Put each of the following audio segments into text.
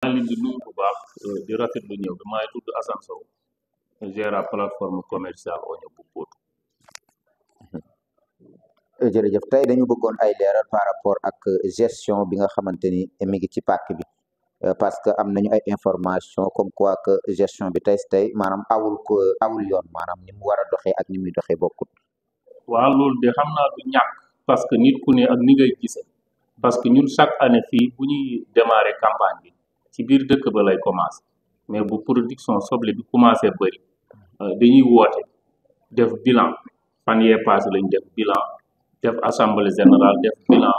maa ngi leen di nuyu bu baax di rafetlu ñëw bi maa ngi tudd Assane Sow gérant plateforme commerciale Oignon bu Potou. jërëjëf tey dañu bëggoon ay leeral par rapport ak gestion bi nga xamante ni mi ngi ci pàcc bi parce que am nañu ay information comme quoi que gestion bi tey maanaam awul yoon maanaam ni mu war a doxee ak ni muy doxee bokkut. waaw loolu de xam naa du ñàkk parce que nit ku ne ak ni ngay gisee parce que ñun chaque année fii bu ñuy démarrer campagne bi ci biir dëkk ba lay commencé mais bu production soble bi commencé bëri dañuy woote def bilan fan yee passé lañ def bilan def assemblée générale def bilan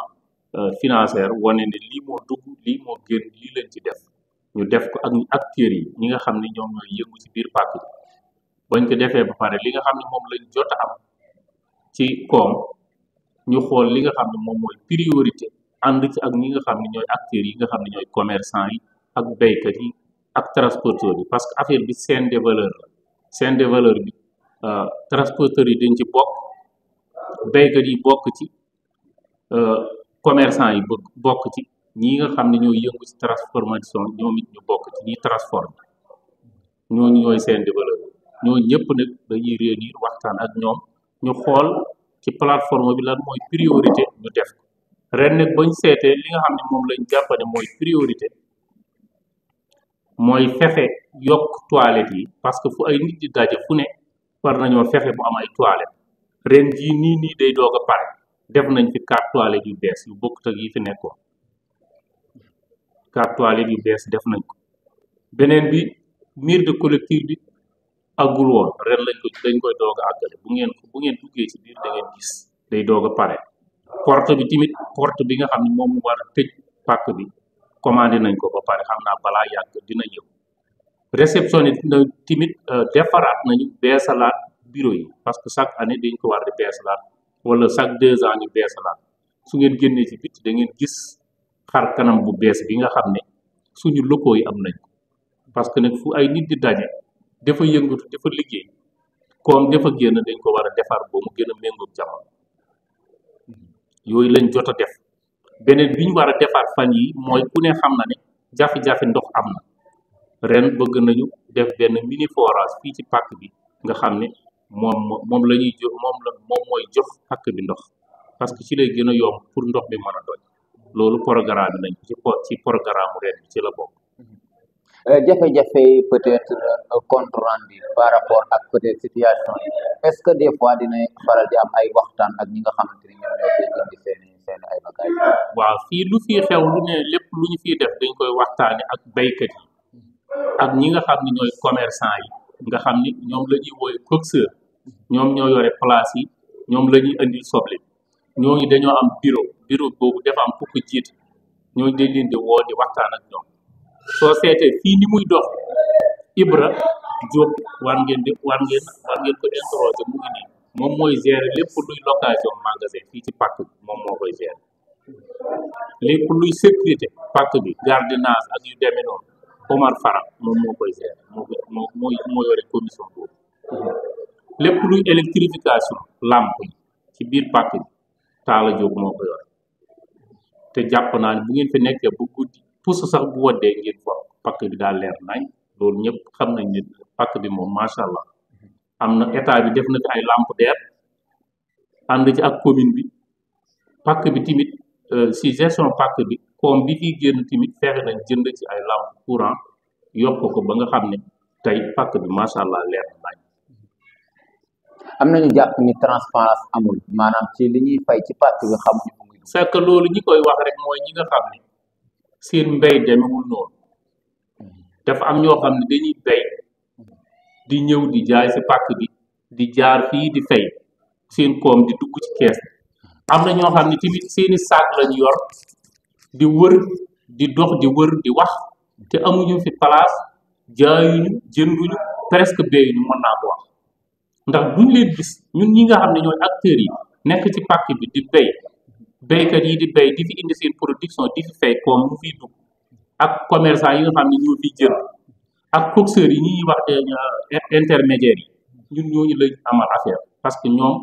financier wane ne lii moo dugg lii moo génn lii lañ ci def ñu def ko ak acteurs yi ñi nga xam ne ñoom ñooy yëngu ci biir pàcc bi bañ ko defee ba pare li nga xam ne moom lañ jot a am ci koom ñu xool li nga xam ne moom mooy priorité ànd ci ak ñi nga xam ne ñooy acteurs yi nga xam ne ñooy commerçant yi ak béykat yi ak transporteurs yi parce que affaire bi chaîne de valeur la chaîne de valeur bi transporteurs yi dañ ci bokk béykat yi bokk ci commerçant yi bokk ci ñi nga xam ne ñooy yëngu ci transformation ñoom it ñu bokk ci ñi transforme ñooñu ñooy chaîne de valeur ñooñu ñëpp nag dañuy réunir waxtaan ak ñoom ñu xool ci plateforme bi lan mooy priorité ñu def ko ren nag bañ seetee li nga xam ne moom lañ jàpp ne mooy priorité mooy fexe yokk toilettes yi parce que fu ay nit di daje fu ne war nañoo fexe bu am ay toilettes ren jii nii day doog a pare def nañ fi 4 toilettes yu bees yu bokkut ak yi fi nekkoon 4 toilettes yu bees def nañ ko beneen bi mur de clôture bi àggul woon ren dañ koy doog a àggale bu ngeen duggee ci biir da ngeen gis day doog a pare porte bi tamit porte bi nga xam ne moom war a tëj pàkk bi commandé nañ ko ba pare xam naa balaa yàgg dina ñëw réception yi tamit defaraat nañu beesalaat bureau yi parce que chaque année dañ ko war di beesalaat wala chaque 2 ans ñu beesalaat su ngeen génnee ci biti da ngeen gis xar kanam bu bees bi nga xam ne suñu locaux yi am nañ ko parce que nag fu ay nit di daje dafa yëngatu dafa liggéey comme dafa génn dañ ko war a defar ba mu gën a méngoog jamono yooyu lañ jot a def beneen bi ñu war a defar fan yi mooy ku ne xam na ne jafe-jafe ndox am na ren bëgg nañu def benn mini forage fii ci pàkk bi nga xam ne moom la ñuy jox moom mooy jox pàkk bi ndox parce que ci lay gën a yomb pour ndox bi mën a doy loolu programme nañ ci programme ren bi ci la bokk. jafe-jafe peut-être compte rendu par rapport ak peut-être situation yi est-ce que des fois dina faral di am ay waxtaan ak ñi nga xamante ni ñoom ñoo koy indi seen ay bagages. waaw fii lu fii xew lu ne lépp lu ñu fiy def dañ koy waxtaane ak béykat yi ak ñi nga xam ne ñooy commerçant yi nga xam ni ñoom la ñuy wooye coxeur ñoom ñoo yore place yi ñoom la ñuy indil soble ñooñu dañoo am bureau boobu dafa am ku ko jiite ñooñu dañ leen di woo di waxtaan ak ñoom soo seetee fii ni muy dox Ibra Diop war ngeen ko interroger mu ngi nii moom mooy gérer lépp luy location magasin fii ci pàkk bi moom moo koy gérer lépp luy sécurité pàkk bi gardiennage ak yu demee noonu Omar Fara moom moo koy gérer moo yore commission boobu lépp luy électrification lampe yi ci biir pàkk bi Talla Diop moo ko yore te jàpp naa ne bu ngeen fi nekkee bu guddi pousse sax bu woddee ngeen for pàkk bi daal leer nañ loolu ñëpp xam nañ ne pàkk bi moom macha allah am na état bi def na fi ay lampadaire ànd ci ak commune bi pàkk bi tamit si gestion pàkk bi koom bi fiy génn tamit fexe nañ jënd ci ay lampe courant yokk ko ba nga xam ne tey pàkk bi macha allah leer nañ. am nañu jàpp ni transparence amul maanaam ci li ñuy fay ci pàkk bi xamuñu ko muy. c'est que loolu ñi koy wax rek mooy ñi nga xam ne seen mbéy demewul noonu dafa am ñoo xam ne dañuy béy di ñëw di jaay si pàkk bi di jaar fii di fay seen koom di dugg ci kees am na ñoo xam ne tamit seeni saak lañu yor di wër di dox di wër di wax te amuñu fi place jaayuñu jënduñu presque béyuñu mën naa ko wax ndax duñ leen gis ñun ñi nga xam ne ñooy acteurs yi nekk ci pàkk bi di béy béykat yi di béy di fi indi seen production di fi fay koom mu fiy dugg ak commerçant yi nga xam ne ñoo fi jënd ak coxeurs yi ñuy wax intermédiaires yi ñun ñooñu lañ amal affaire parce que ñoom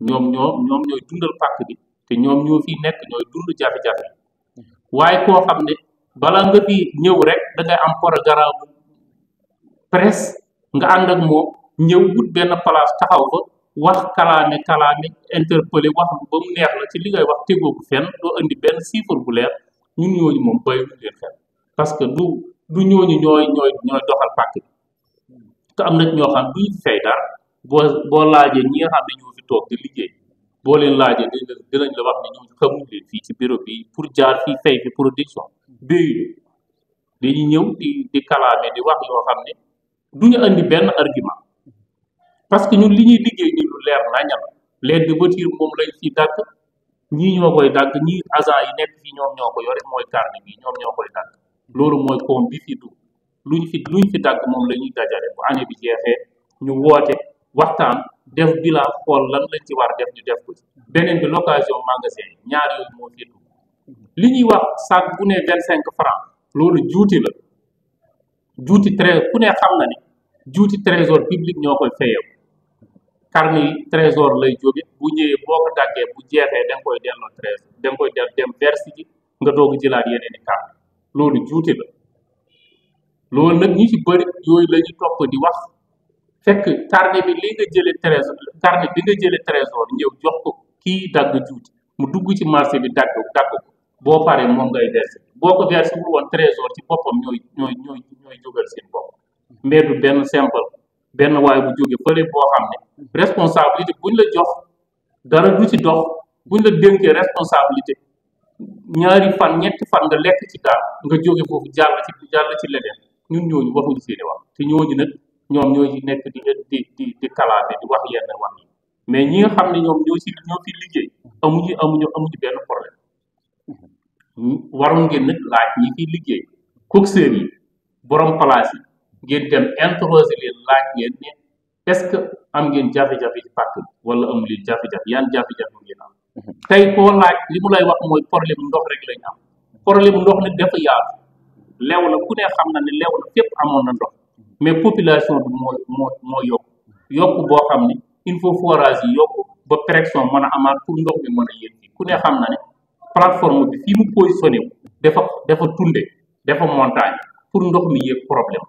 ñooy dundal pàkk bi te ñoom ñoo fi nekk ñooy dund jafe-jafe waaye koo xam ne balaa nga fi ñëw rek da ngay am programme presse nga ànd ak moom ñëw wut benn place taxaw fa wax kalaame interpellé wax ba mu neex la ci li ngay wax tegoo ko fenn doo indi benn chiffre bu leer ñun ñooñu moom bàyyiwuñ leen xel parce que du ñooñu ñooy doxal pàkk bi te am na ñoo xam duñu fi fay dara boo laajee ñi nga xam ne ñoo fi toog di liggéey boo leen laajee dinañ la wax ne ñooñu xamuñ leen fii ci bureau bi pour jaar fii fay fi production béyu dañuy ñëw di kalaame di wax yoo xam ne duñu andi benn argument parce que ñun li ñuy liggéey ni lu leer nañal leen de voiture moom lañ fi dagg ñii ñoo koy dagg ñii agent yi nekk fii ñoom ñoo ko yore mooy carnet bi ñoom ñoo koy dagg loolu mooy koom bi fi dugg luñ fi dagg moom la ñuy dajale bu année bi jeexee ñu woote waxtaan def bilan xool lan lañ ci war def ñu def ko ci beneen bi location magasin yi ñaar yooyu moo fi dugg li ñuy wax sac bu ne 25 francs loolu juuti la juuti ku ne xam na ni juuti trésor public ñoo koy fayoo carnet yi trésor lay jóge bu ñëwee boo ko daggee bu jeexee da nga koy delloo trésor da nga koy dem verse ji nga doog a jëlaat yeneen i carnet loolu juuti la loolu nag ñi ci bëri yooyu la ñu topp di wax fekk carnet bi li nga jëlee trésor carnet bi nga jëlee trésor ñëw jox ko kii dagg juuti mu dugg ci marché bi dagg ko boo paree moom ngay versé boo ko versé wul woon trésor ci boppam ñooy jógal seen bopp mais du benn simple benn waay bu jóge fële boo xam ne responsabilité buñ la jox dara du ci dox buñ la dénkee responsabilité ñaari fan ñetti fan nga lekk ci daal nga jóge foofu jàll ci leneen ñun ñooñu waxuñu seeni wax te ñooñu nag ñoom ñoo ci nekk di kalaate di wax yenn wax yi mais ñi nga xam ne ñoom ñoo fi liggéey amuñu benn problème waroon ngeen nag laaj ñi fiy liggéey coxeur yi borom place yi ngeen dem interroger leen laaj leen ne est-ce que am ngeen jafe-jafe ci pàkk bi wala amu leen jafe-jafe yan jafe-jafe ngeen am tey koo laaj li mu lay wax mooy problème ndox rek lañ am problème ndox nag dafa yaatu lew la ku ne xam na ne lew la fépp amoon na ndox mais population bi moo yokk boo xam ne il faut forage yi yokk ba pression mën a amaat pour ndox mi mën a yéeg fii ku ne xam na ne plateforme bi fii mu positionné wu dafa tunde dafa montagne pour ndox mi yéeg problème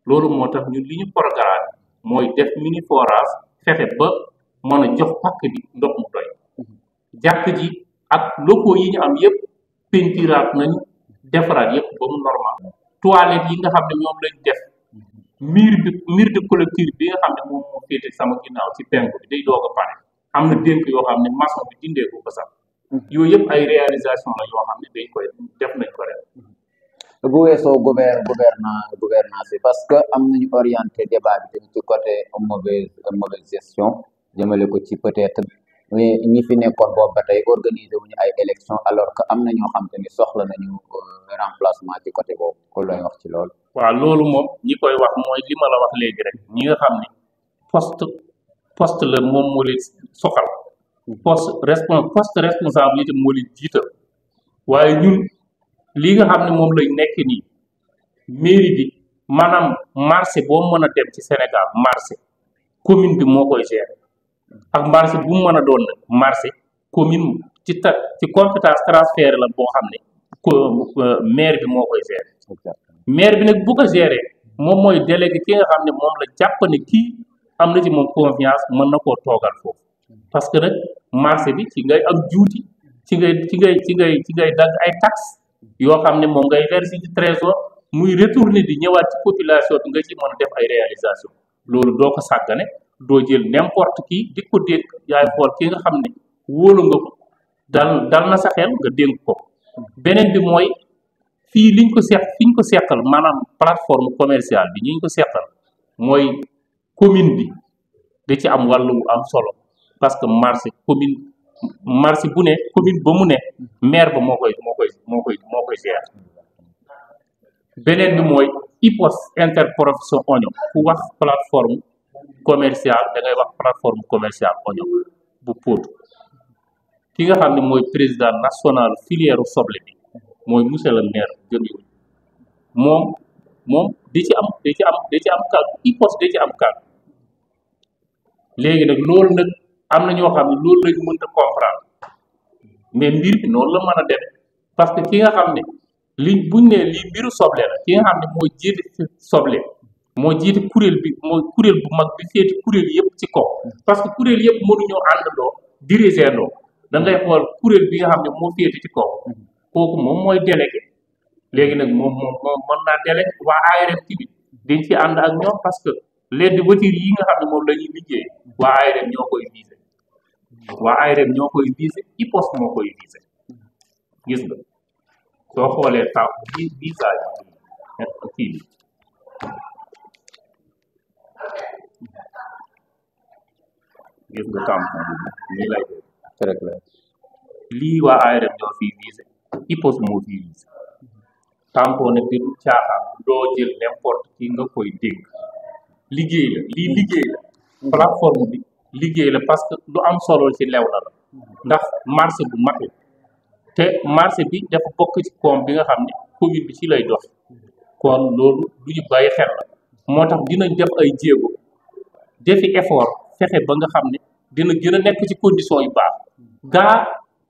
loolu moo tax ñun li ñu programme mooy def mini forage fexe ba mën a jox pàkk bi ndox mu doy jàkk ji ak locaux yi ñu am yëpp peinturaat nañu defaraat yëpp ba mu normal toilette yi nga xam ne ñoom lañ def mur de clôture bi nga xam ne moom moo féete sama ginnaaw ci penku bi day doog a pare am na dénk yoo xam ne maçon bi dindee ko sax yooyu yëpp ay réalisation la yoo xam ne dañ koy def nañ ko ren bu weesoo gouvernance bi parce que am nañu orienté débat bi tamit ci côté mauvaise gestion jëmale ko ci peut-être ñi fi nekkoon boobu ba tey organiser wuñu ay élection alors que am na ñoo xam te ni soxla nañu remplacement ci côté boobu ko looy wax ci loolu waaw loolu moom ñi koy wax mooy li ma la wax léegi rek ñi nga xam ne poste la moom moo leen soxal poste responsabilité moo leen jiital waaye ñun li nga xam ne moom lañ nekk nii mairie bi maanaam marché boo mën a dem ci Sénégal marché commune bi moo koy gérer ak marché bu mu mën a doon nag marché commune ci compétence transféré la boo xam ne maire bi moo koy gérer maire bi nag bu ko gérer moom mooy délégué ki nga xam ne moom la jàpp ne kii am na ci moom confiance mën na koo toogal foofu parce que nag marché bi ci ngay am juuti ci ngay dagg ay taxes yoo xam ne moom ngay verser ci trésor muy retourner di ñëwaat ci population bi nga ci mën a def ay réalisation loolu doo ko sàggane doo jël n'importe qui di ko dénk yaay xool ki nga xam ne wóolu nga ko dal na sa xel nga dénk ko beneen bi mooy fii fi ñu ko seqal maanaam plateforme commerciale bi ñu ko seqal mooy commune bi da ci am wàllu am solo parce que marché bu ne commune ba mu ne maire ba moo koy gérer beneen bi mooy IPOS interprofession oignon ku wax plateforme commerciale da ngay wax plateforme commerciale oignon bu Potou ki nga xam ne mooy président national filière soble bi mooy monsieur le maire Guédiawaye moom da ci am kàddu IPOS da ci am kàddu léegi nag loolu nag am na ñoo xam ne loolu lañu mënta comprendre mais mbir bi noonu la mën a deme parce que ki nga xam ne li buñ ne lii mbiru soble la ki nga xam ne moo jiite soble moo jiite kuréel bi moo kuréel bu mag bi féeti kuréel yëpp ci kaw parce que kuréel yëpp mënuñoo àndandoo diriger ndoo da ngay xool kuréel bi nga xam ne moo féeti ci kaw kooku moom mooy délégué léegi nag moom mën naa délégué waa ARM bi dañ ci ànd ak ñoom parce que les voitures yi nga xam ne moom la ñuy liggéey waa ARM ñoo koy visé waa ARM ñoo koy visé IPOS moo koy visé gis nga soo xoolee taw visa kii bi gis nga tampon bi nii lay def lii waa ARM ñoo fiy visé IPOS moo fiy visé tampon ne bi du caaxaan doo jël n'importe qui nga koy dégg liggéey la lii liggéey la plateforme bi liggéey la parce que lu am solo ci lew na la ndax marché bu mag la te marché bi dafa bokk ci koom bi nga xam ne commune bi ci lay dox kon loolu lu ñu bàyyi xel la moo tax dinañ def ay jéego defi effort fexe ba nga xam ne dina gën a nekk ci condition yu baax gaa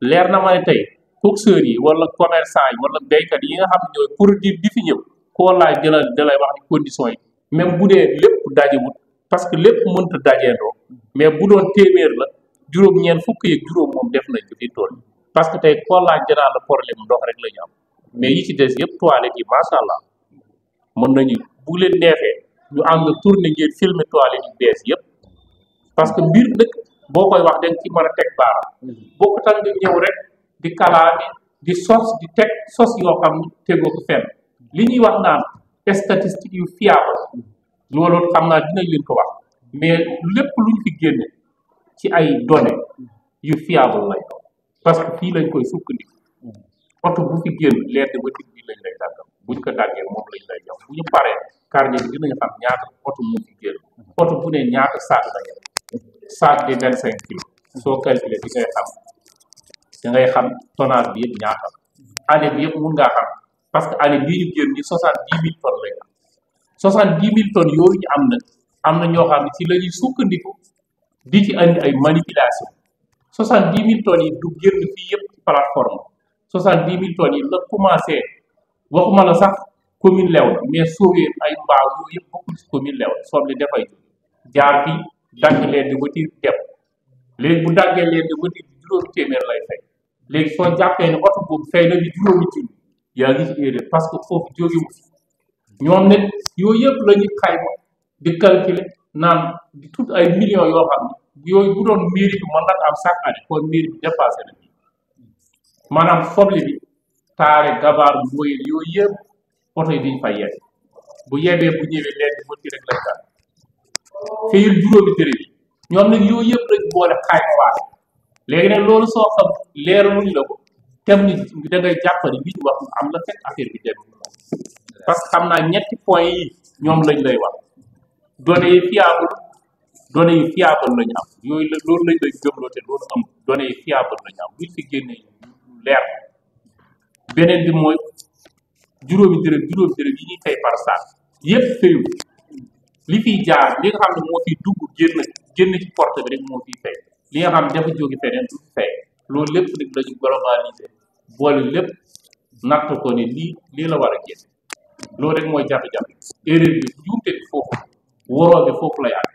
leer na ma ne tey coxeur yi wala commerçant yi wala béykat yi nga xam ne ñooy produit bi fi ñëw koo laaj da lay wax ni condition yi même bu dee lépp dajewut parce que lépp mënta dajeendoo mais bu doon téeméer la juróom-ñeent fukk yeeg juróom moom def nañ ko fi tool parce que tey koo laaj danaa la problème ndox rek la ñu am mais yi ci des yëpp toilettes yi macha allah mën nañu bu leen neexee ñu ànd tourner ngeen filmer toilettes yu bees yëpp parce que mbir nag boo koy wax dañ ci mën a teg baaraam boo ko tax nga ñëw rek di kalaami di sos di teg sos yoo xam ne tegoo ko fenn li ñuy wax naan statistique yu fiable loolu xam naa dinañ leen ko wax mais lépp lu ñu fi génne ci ay données yu fiable lay parce que fii lañ koy sukkandiku oto bu fi génn leer de ba dig bi lañ lay dàggal buñ ko dàggee moom lañ lay jox bu ñu paree carnet bi dinañ xam ñaata oto mu fi génn oto bu ne ñaata sac la yem sac de 25 kilos soo calculé di ngay xam tonnage bi yëpp ñaata la année bi yëpp mun ngaa xam parce que année bii ñu génn ni 70 000 tonnes lay am 70 000 tonnes yooyu ñu am na ñoo xam ne ci la ñuy sukkandiku di ci andi ay manipulation 70 000 tonnes yi du génn fii yëpp ci plateforme 70 000 tonnes yi la commencé waxuma la sax commune Léona mais Sooween ay mbaaw yooyu yëpp bokkul ci commune Léona soble dafay jaar fii dagg leen di wëtir dem léegi bu daggee leen di wëtir bi juróomi téeméer lay fay léegi soo jàppee ne oto boobu fay na bi juróomi junni yaa ngi ci erreur parce que foofu jógewu fi ñoom nit yooyu yëpp la ñuy xayma di calculer naan di tout ay millions yoo xam ne yooyu bu doon mairie bi mën na am chaque année kon mairie bi dépassé na bi maanaam soble bi taare gabaar mbooyeen yooyu yëpp oto yi diñ fa yeb bu yebee bu ñëwee leen di mënti rek lay daal fayul juróomi dërëm yi ñoom nag yooyu yëpp lañ boole xayma waale léegi nag loolu soo xam leeraluñ la ko tem ni da ngay jàppale li ñu wax am la fekk affaire bi dem parce que xam naa ñetti point yi ñoom lañ lay wax données yi fiable lañu am yooyu la loolu lañ lay gëmloo te loolu am données yi fiable lañu am luñ fi génnee leer beneen bi mooy juróomi dërëm yi ñuy fay par sac yëpp fayu li fiy jaar li nga xam ne moo fiy dugg génn ci porte bi rek moo fiy fay li nga xam ne dafa jóge feneen du fay loolu lépp nag la ñu globaliser boole lépp natt ko ne lii la war a génn loolu rek mooy jafe-jafe erreur bi juumte bi foofu waroo bi foofu lay àgg